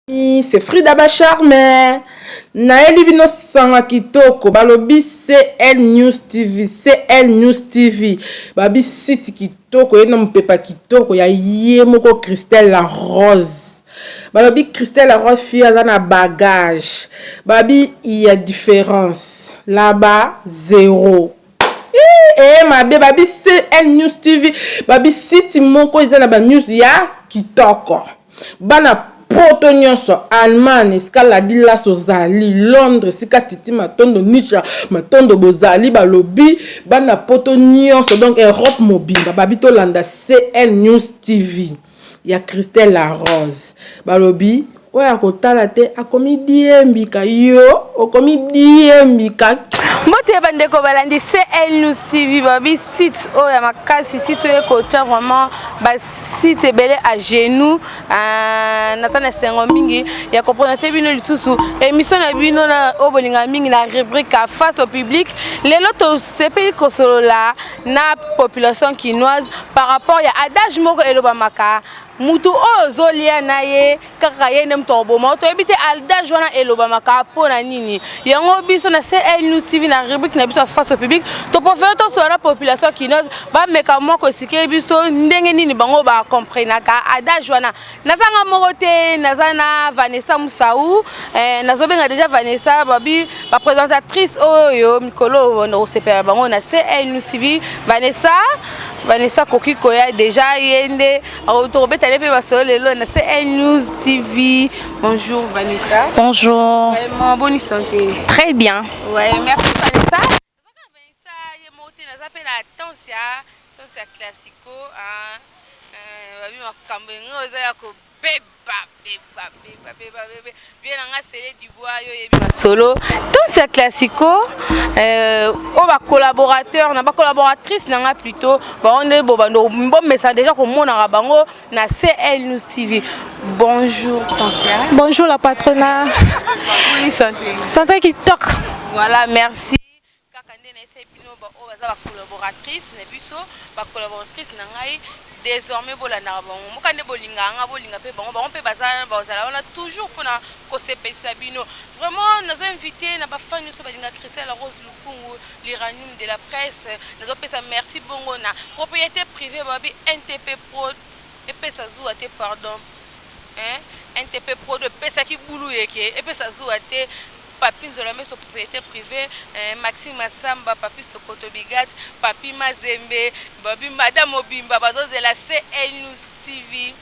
C'est Frida Bacharme. Nayeli bino sanga kitoko balobi CL News TV, CL News TV. Babi site kitoko ye na mopepa kitoko ya ye moko Christelle La Rose. Balobi Christelle La Rose fille aza na bagage. Babi il y a différence. Là-bas zéro. Eh mabe babi CL News TV babi site moko eza na ba news ya kitoko. Bana poto nyonso, Allemagne esika Ladilas ozali, Londres esika Titi Matondo, Nisha Matondo bozali, balobi bana poto nyonso, donc Europe mobimba babi tolanda CL News TV ya Christelle La Rose. Balobi oyo akotala te akomi diembika, yo okomi diembika. Mbote bandeko balandi CL News TV, babi site oyo ya makasi, site oyo ekotia vraiment basite ebele à genoux. Nata na esengo mingi ya koprésenter bino lisusu émission na bino na oyo bolingaka mingi na rubrique face au public. Lelo tosepeli kosolola na population kinoise par rapport ya adage moko elobamaka: mutu oyo ozolia na ye, kaka ye nde moto akoboma. Toyebi te adage wana elobamaka mpo na nini. Yango biso na CL News TV, na rubrique na biso ya face au public, topréférer tosola na population kinoise, bameka mwa koexpliquer biso ndenge nini bango bacomprenaka adage wana. Nazanga moko te, naza na Vanessa Musau. Nazobenga déjà Vanessa, babi baprésentatrice oyo mikolo kosepela bango na CL News TV. Vanessa, Vanessa koki koya déjà, ye nde tokobetale mpe basolo lelo na CL News TV. Bonjour Vanessa. Bonjour. Vraiment, bonne santé? Très bien. Ouais, merci Vanessa. Vanessa ye moko te, naza mpe na Tansia, Tansia Classico. Babi makambo yango eza ya kobeba beba beba beba bebe vie na nga. Sele Dubois, yo oyebi masolo. Tansia Classico, oyo bacollaborateur na bacollaboratrice na nga plutôt, bango nde bobando bomesa déjà komonaka bango na CL News TV. Bonjour Tansia. Bonjour la patrona. Oui, santé? Santé kitoko. Voilà, merci. Kaka nde nayesa bino, oyo baza bacollaboratrice na biso, bacollaboratrice na ngai. Désormais bolandaka bango moka nde bolingaka nga, bolinga mpe bango, bango mpe bazala wana toujours mpona kosepelisa bino. Vraiment nazo invité na bafan nyonso balinga Christelle Rose Lupungu, l'uranium de la presse. Nazopesa merci bongo na propriété privée, babi NTP Pro epesa zuwa te, pardon, hein? NTP Pro epesaki bulu yeke epesa zuwa te. Papi Nzola Meso, propriété privée, Maxime Masamba, Papi Sokoto Bigat, Papi Mazembe, babi Madame Obimba bazozela CL News TV,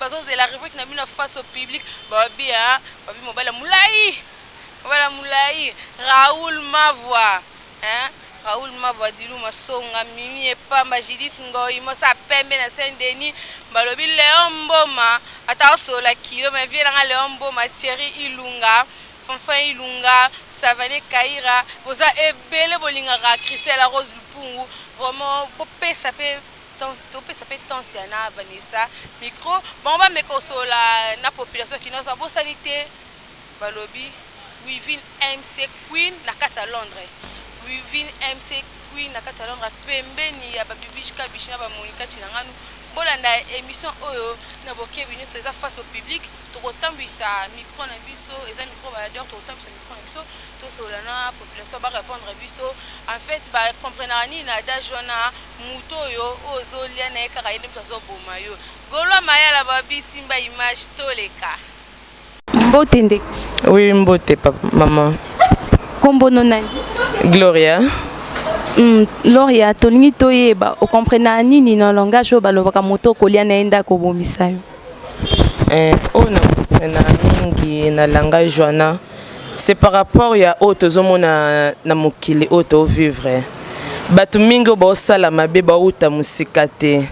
bazozela rubrique na bino face au public. Babi babi mobala molai, mobala molai, Raoul Mavoi, hein? Raoul Mavoi, Dilu Masonga, Mimi Epamba, Judith Ngoi Mosa Pembe na Saint Denis. Balobi Léon Mboma ata osola kilo mais vie nanga Léon Mboma, Thierry Ilunga, Fanfan Ilunga, Savane Kaira, boza ebele bolingaka Christelle Rose Lupungu. Vraiment bopesa mpe, topesa mpe Tansia na Vanessa micro, bango bameka kosola na population kinoso. Bosani te, balobi Wivin MC Queen na kati ya Londres, Wivin MC Queen na kati ya Londres, pembeni ya babibiche kabiche na bamonika na nganu. Bolanda émission oyo na bokebi nyonso, eza face au public. Tokotambwisa micro na biso, eza micro baladeur. Tokotambwisa micro na biso, tosolola na population, barépondre biso. En fait bacomprenaka nini na adage wana: moto oyo oyo ozolia na ye, kaka ye nde moto azoboma yo? Golwa Mayala, babisimba image, toleka. Mbote ndeko. Oui, mbote papa, maman. Kombo no nani? Gloria. Gloria, tolingi toyeba okomprena nini na langage oyo balobaka: moto okolia na ye nde akobomisa yo. Oyo na comprena mingi na langage wana, c'est par rapport ya oyo tozomona na mokili oyo tovivre. Bato mingi oyo baosala mabe bauta mosika te,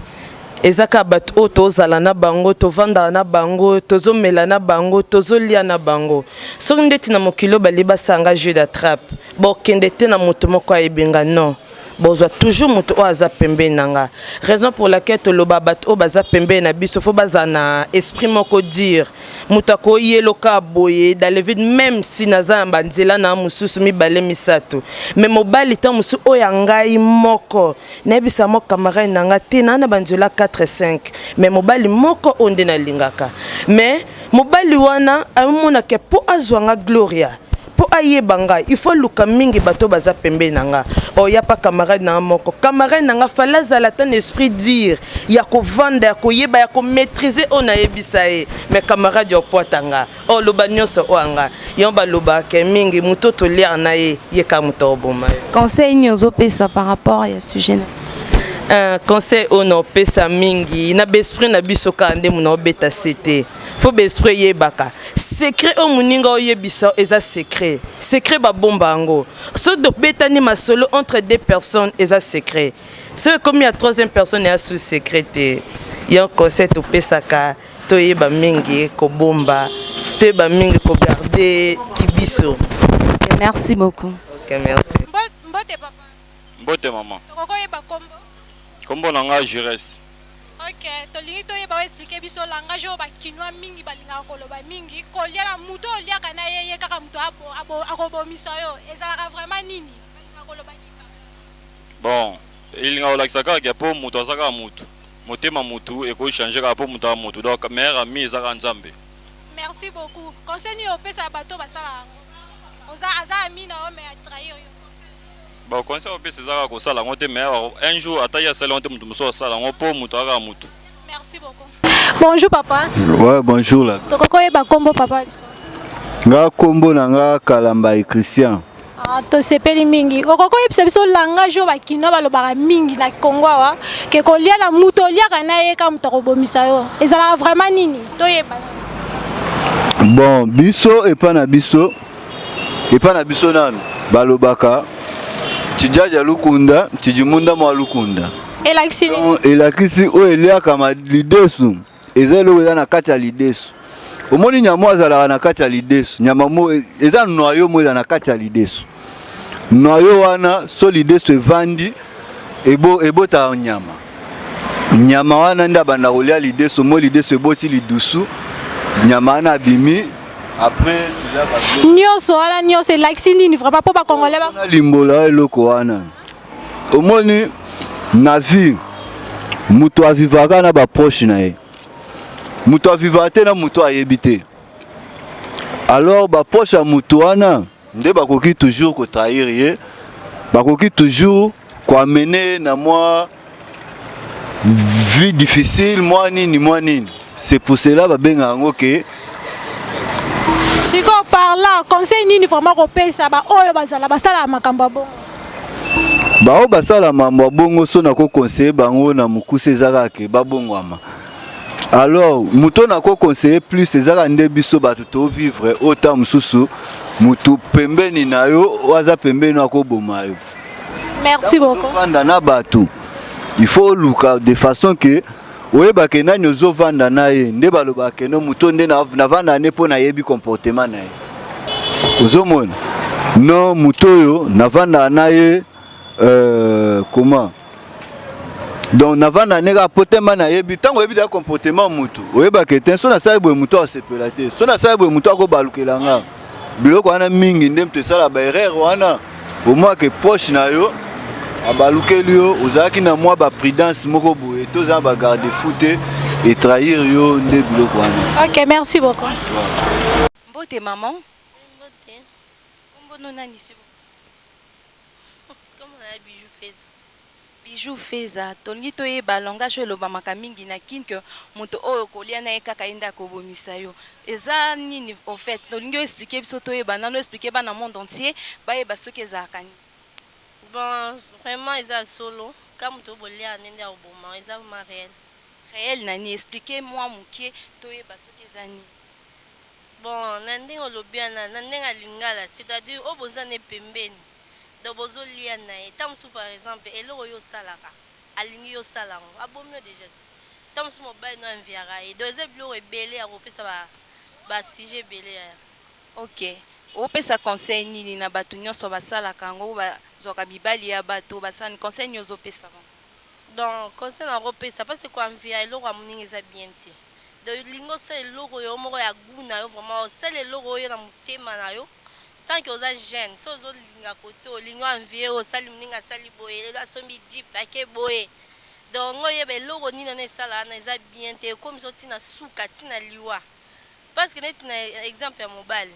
eza kaka bato oyo tozala na bango, tovandaka na bango, tozomela na bango, tozolia na bango. Soki ndeti na mokili oyo bali basanga jeu d'attrape, bokende te na moto moko ayebenga non. Bozwa toujours moto oyo aza pembeni na nga. Raison pour laquelle toloba, bato oyo baza pembeni na biso, faut bazala na esprit moko dire. Moto akoyeloka boye dans le vide, même si naza na banzela na mosusu mibale, misato, mais mobali ntango mosusu oyo ya ngai moko, nayebisa mo camarade na nga te, naa na banzela 4, 5, mais mobali moko oyo nde nalingaka. Mais mobali wana amonaka mpo azwa nga Gloria, mpo ayeba ngai, il faut aluka mingi bato baza pembeni na nga. Oya pa camarade na nga moko, camarade na nga fallait azala ata na esprit dire ya kovanda, ya koyeba, ya komaîtriser oyo nayebisa ye. Mais camarade ya opwata nga, oloba nyonso oyo anga yango. Balobaka mingi, moto toliaka na ye, ye kaka moto akoboma ye. Conseil nini ozopesa par rapport ya sujet na? Un conseil oyo na opesa mingi na baesprit na biso, kaka nde mona obeta se te, faut baesprit eyebaka secret oyo moninga oyebisa eza secret. Secret babomba yango. Soki tobetani masolo entre deux personnes, eza secret. Soki ekomi ya troisième personne, eya sous secret te. Yo conseil topesaka, toyeba mingi kobomba, toyeba mingi kogarder kibiso. Merci beaucoup. Ok, merci. Mbote papa. Mbote mama. Tokokoyeba kombo? Kombo na nga Jires. Ok, tolingi toyeba, oexpliquer biso langage oyo bakinois mingi balingaka koloba mingi, kolia na moto oliaka na ye, ye kaka moto akobomisa yo. Ezalaka vraiment nini? Balingaka koloba nini? Bon, elinga kolakisa kaka ke mpo moto aza kaka motu, motema motu ekochanger kaka mpo moto aza motu. Donc meilleur ami eza kaka Nzambe. Merci beaucoup. Conseil nini opesa bato basala yango? Oza aza ami na yo mais atrahir yo. Bon, conseil opesa eza kaka kosala yango te. Mais un jour, ata ye asali yango te, moto mosusu asala yango, mpo moto aza kaka motu. Merci beaucoup. Bonjour papa. Ouais, bonjour là. Tokokoyeba kombo papa biso? Nga kombo na nga Kalambai Christian. Ah, tosepeli mingi. Okoki koyebisa biso langage oyo bakinois balobaka mingi na Congo awa, ke kolia na moto oliaka na ye ka moto akobomisa yo, ezalaka vraiment nini? Toyeba. Bon, biso epa na biso, epa na biso nanu balobaka tijaja lukunda tijimunda mwa lukunda. Elakisi nini? Donc, elakisi oyo eliaka lidesu, eza eloko eza na kati ya lidesu. Omoni nyama oyo azalaka na kati ya lidesu, nyama mo eza noyo mo eza na kati ya lidesu. Noyo wana, so lidesu evandi, ebotaka nyama. Nyama wana nde abanda kolia lidesu mo. Lidesu eboti lidusu, nyama wana abimi. Après cela, babiloko Nyonso wana nyonso elakisi nini vraiment, mpo bacongolais ba Limbola eloko wana. Omoni, na vie, moto avivaka na baproche na ye. Moto avivaka te na moto ayebi te. Alors baproche ya moto wana nde bakoki toujours kotrahir ye, bakoki toujours koamener ye na mwa vie difficile, mwa nini, mwa nini. C'est pour cela babengaka yango ke Sikoyo par là, conseil nini vraiment kopesa baoyo bazala basalaka makambo ya bongo? Bao basala mambo ya bongo, so nakoconseiller bango na mokuse, eza kaka ke babongwama. Alors moto nakoconseiller plus, eza kaka nde biso bato tovivre oyo, ta mosusu motu pembeni na yo, oyo aza pembeni akoboma yo. Merci beaucoup. Ozovanda na bato, il faut oluka de façon ke oyebake nani ozovanda na ye. Nde balobaka keno moto nde navanda ne mpo nayebi comportement na ye. Ozomona non, moto oyo navandaka na ye, comment, donc navanda ne kaka po tema nayebi. Ntango oyebi deya comportement motu, oyebaka ete so nasali boye, motu asepela te, so nasali boye, motu akobalukela nga. Biloko wana mingi nde moto esala baerreur wana. Omwake proche na yo abalukeli yo, ozalaki na mwa baprudence moko boye te, oza na bagarde fou te, etrahir yo nde biloko wana. Ok, merci beaucoup. Mbote maman. Mbote. Kombo no nani, s'il vous Kombo na Bijou Feza. Bijou Feza, tolingi toyeba langage oyo elobamaka mingi na Kine, ke moto oyo kolia na ye kaka ye nde akobomisa yo, eza nini au fait? Tolingi oexpliquer biso, toyeba nano, expliquer bana monde entier bayeba soki ezalaka nini. Bon, vraiment eza solo. Ka moto bolia nde akoboma, eza vraiment réel. Réel nani? Expliquer mwa moke, toyeba soki eza nini. Bon, na ndenge olobi wana, na ndenge ya lingala, c'est-à-dire oyo boza ne pembeni, donc bozolia na ye, ntango mosusu, par exemple, eloko oyo osalaka, alingi yo osala yango, abomi yo déjà. Ntango mosusu mobali no enviaka ye. Donc eza biloko ebele ya kopesa, basujet ebele ya Ok. Opesa conseil nini na bato nyonso basalaka yango, bazwaka mibali ya bato basala? Conseil nini ozopesa bango? Donc conseil nakopesa, parce que koenvier eloko ya moninga eza bien te. Donc olingi osala eloko yo moko ya goût na yo, vraiment osala eloko oyo na motema na yo tant que oza jeune. So ozolinga kote, olingi oenvier, osali moninga asali boye, lelo asombi jeep, ake boye. Donc ngo oyeba eloko nini wana esala wana eza bien te, ekomisa ntina suka, ntina liwa. Parce que neti na exemple ya mobali,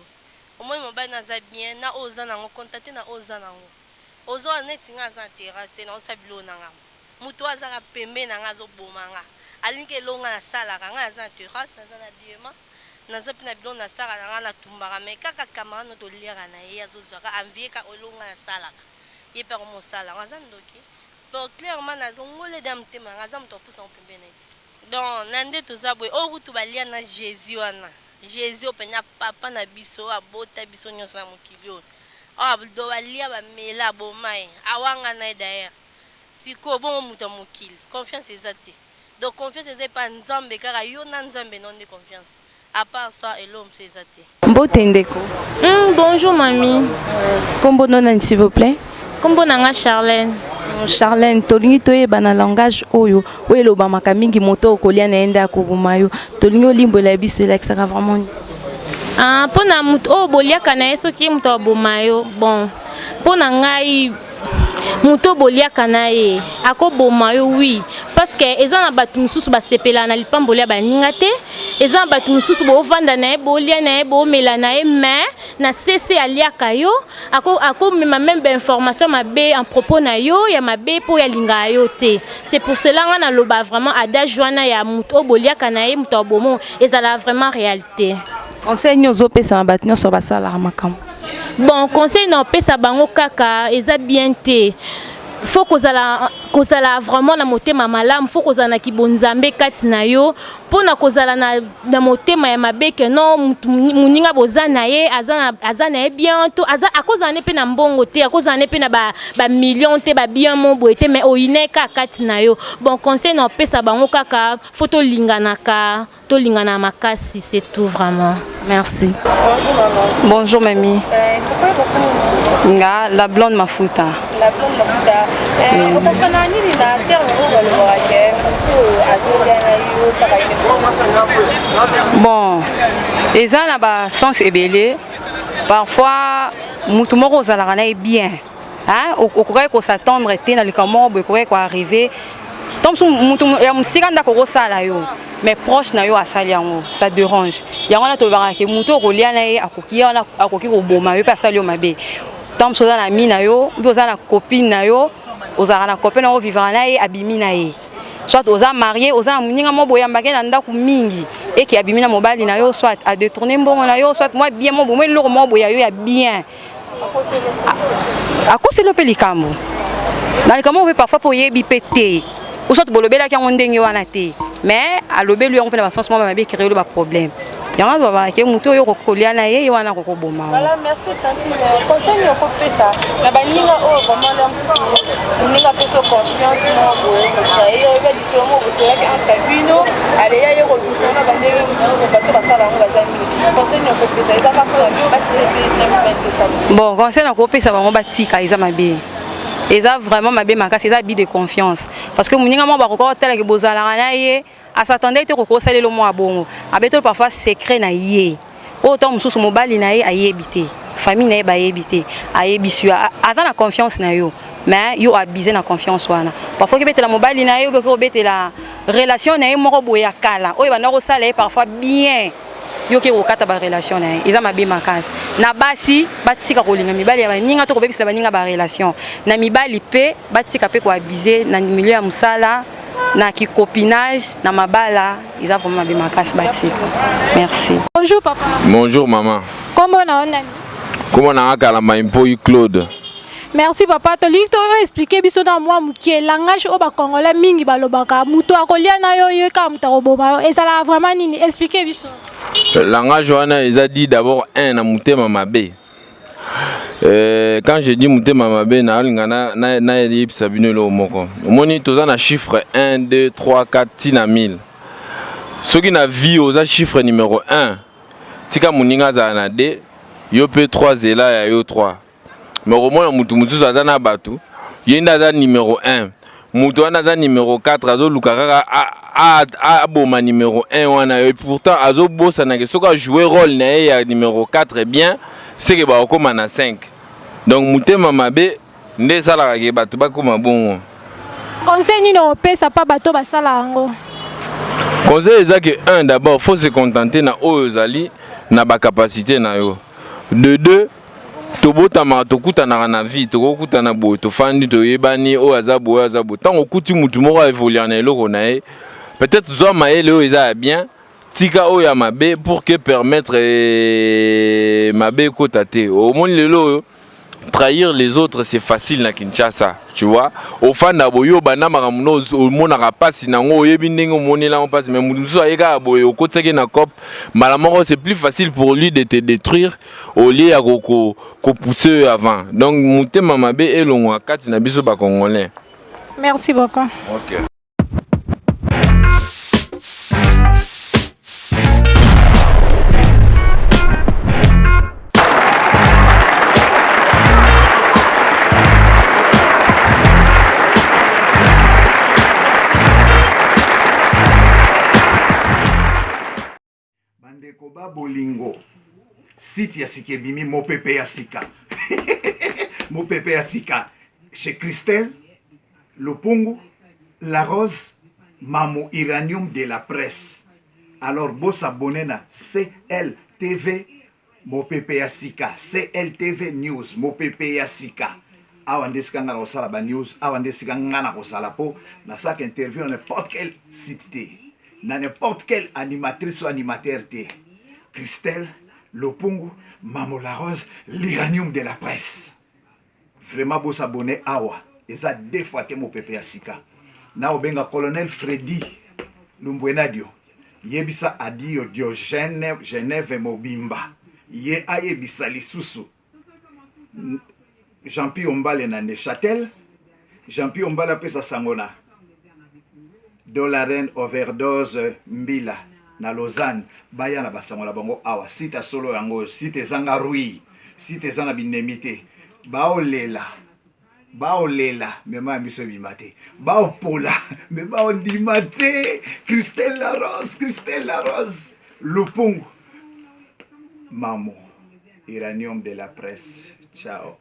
omoni mobali na aza bien na oyo oza nango, contenté na oyo oza nango. Ozwa neti nga aza na terrasse, naosala biloko na nga, moto oyo azaka pembe na nga azoboma nga, alingi eloko nga nasalaka. Nga naza na terrasse, naza na biema, naza mpe na biloko nasalaka na nga, natumbaka. Mais kaka camarade no toliaka na ye azozwaka envie kaka eloko nga nasalaka, ye mpe akomosala yango, aza ndoki. Donc clairement nazongoleda motema na nga, aza moto apusa ngo pembeni na ye te. Donc na nde toza boye, oyo kutu balia na Jésus wana, Jésus oyo mpenza papa na biso, oyo abota biso nyonso na mokili oyo, oyo do balia bamela, aboma ye, awanga na ye d'ailleurs. Sikoyo bongo moto ya mokili, confiance eza te. Donc confiance eza epa Nzambe kaka, yo na Nzambe no nde confiance. À part ça, eloko mosusu eza te. Mbote ndeko. Bonjour mami. Kombo no nani, s'il vous plaît? Kombo na nga Charlène. Charlène, tolingi toyeba na langage oyo oyo elobamaka mingi, moto okolia na ye nde akoboma yo. Tolingi olimbola biso, elakisaka vraiment nini? Ah, mpona moto oyo boliaka na ye, soki moto aboma yo, bon, mpo na ngai moto boliaka na ye akoboma yo, oui, parce que eza na bato mosusu basepelaka na lipamboli ya baninga te. Eza na bato mosusu boovanda na ye, bolia na ye, boomela na ye, mais na sese aliaka yo, akomema même bainformation mabe en propos na yo ya mabe mpo alingaka yo te. C'est pour cela nga naloba vraiment adage wana ya moto oyo boliaka na ye moto abomo ezala vraiment réalité. Conseil nini ozopesa na bato nyonso basalaka makambo? Bon, conseil na opesa bango kaka, eza bien te. Faut kozala vraiment na motema malamu, faut kozala na kibonzambe kati na yo, mpona kozala na motema ya mabe ke non, moninga boza na ye aza na ye bien to aza, akozala ne mpe na mbongo te, akozala ne mpe na bamillion ba te, babien mo boye te, mais oyine kaka kati na yo. Bon, conseil na opesa bango kaka, faut tolinganaka, tolingana makasi, c'est tout vraiment. Merci. Bonjour maman. Bonjour mamie. Pourquoi Nga la blonde mafuta. La blonde mafuta. Okomprena nini na terme oyo balobaka ke motu oyo azolia na yo kaka ye? Bon, eza na basens ebele. Parfois mutu moko ozalaka na ye bien, hein, okokaki kos'attendre te na likambo moko boye ekokaki koarrive. To mosusu mutu ya mosika ndako okosala yo, mais proche na yo asali yango, ça dérange. Yango wana tolobaka ke mutu okolia na ye akoki, ye wana akoki koboma yo mpe asali yo mabe. Ntango mosusu oza na ami na yo mpe oza na copine na yo, ozalaka na copain na yo, ovivaka na ye, abimi na ye. Soit oza marié, oza na moninga mo boyambaki na ndako mingi, eke abimi na mobali na yo, soit adétourne mbongo na yo, soit mwa bien mo boye, mwa eloko moko boye ya yo ya bien, akoseli yo mpe likambo na likambo mpe. Parfois mpe oyebi mpe te, ou soit bolobelaki yango ndenge wana te, mais alobeli yango mpe na basens moko mabe, ecréer baproblème. Yango babake motu oyo okoki kolia na ye, ye wana akokoboma. Voilà, merci tantine. Conseil nini okopesa na baninga oyo vraiment lere mosusu moninga apesa confiance moko boye, kotrahir, oyeba lisolo moko bosolaki entre bino, aleya ye kobimisa na bandenge mosusu? Bato basala yango baza mingi. Conseil nini okopesa? Eza kaka mpona basi te, na mibali pesa. Bon, conseil nakopesa bango, batika, eza mabe, eza vraiment mabe makasi, eza abus de confiance. Parce que moninga moko bakoka kotalaki bozalaka na ye, as'attendait te kokosalela mwa bongo, abetoli parfois secret na ye oyo ntango mosusu mobali na ye ayebi te, famille na ye bayebi te. Ayebisi yo, aza na confiance na yo, mais yo abuse na confiance wana. Parfois okebetela mobali na ye, oboki kobetela relation na ye moko boye ya kala oyo banda kosala ye parfois bien, yo oke kokata barelation na ye. Eza mabe makasi. Na basi, batika kolinga mibali ya baninga to kobebisela baninga barelation. Na mibali mpe, batika mpe koabuse na milieu ya mosala, na kicopinage, na mabala. Eza vraiment mabe makasi, batika. Merci. Bonjour papa. Bonjour maman. Kombo na yo nani? Kombo na nga Kalamba Mpoi Claude. Merci papa. Tolingi to expliquer biso na mwa mokie langage oyo bacongolais mingi balobaka, moto akolia na yo, ye kaka moto akoboma yo, ezalaka vraiment nini? Expliquer biso. Langage wana eza dit d'abord un na motema mabe. Quand je dis motema mabe, nalinga nayebisa bino eloko moko. Omoni, toza na chiffre 1, 2, 3, 4 ntina 1000. Soki na vie oza chiffre numéro 1, tika moninga azala na 2. Yo mpe 3 zela ya yo 3. Mais okomona mutu mosusu aza na bato, ye nde aza numero 1. Mutu wana aza numero 4 azoluka kaka aboma numero 1 wana et pourtant azobosana ke soki ajoue role na ye ya numero 4 bien seke bakokoma na 5. Donc motema mabe nde esalaka ke bato bakoma bongo. Conseil nini opesa pa bato basala yango? Conseil eza ke un d'abord faut se contenter na oyo ozali na ba capacité na yo. De deux tobotamaka tokutanaka na vie tokokutana boye tofandi toyebani oyo aza boye oyo aza boye ntango okuti motu moko aevoluaka na eloko na ye peut-être zwa mayele oyo eza ya bien tika oyo ya mabe pour que permettre eh, mabe ekota te omoni lelo oyo trahir les autres c'est facile na Kinshasa tu vois ofanda boye obanda makambo no omonaka mpasi nango oyebi ndenge omonela yango mpasi mais moto mosusu aye kaka boye okotisaki na cope mbala moko c'est plus facile pour lui de te détruire au lieu ya kopousser yo avant donc motema mabe elongwa kati na biso bacongolais. Merci beaucoup. Okay. Bandeko ba bolingo, site ya sika ebimi, mopepe ya sika mopepe ya sika chez Christelle Lupungu, La Rose, Mamu Uranium de la presse. Alors bo s'abonner na CLTV Mopepe ya sika, CLTV News, Mopepe ya sika. Awa nde esika nga nakosala ba news, awa nde esika nga nakozala po nasalaka interview na n'importe quel site te, na n'importe quel animatrice ou animateur te. Christelle Lopungu, Mamo La Rose, l'uranium de la presse. Vraiment bo s'abonner awa eza deux fois te mopepe ya sika na obenga colonel Freddy Lumbwenadio yebisa Adio Diogène Genève mobimba ye ayebisa lisusu Jean-Pi Ombale na Neuchâtel Jean-Pi Ombale apesa sango na Dolaren overdose mbila na Lausanne baya na basango na bango awa site ya solo yango oyo site ezanga rouille site eza na binemi te baolela baolela me mai ya miso ebima te baopola me baondima te Christelle la Rose Christelle la Rose Lupungu Mamu Uranium de la presse ciao.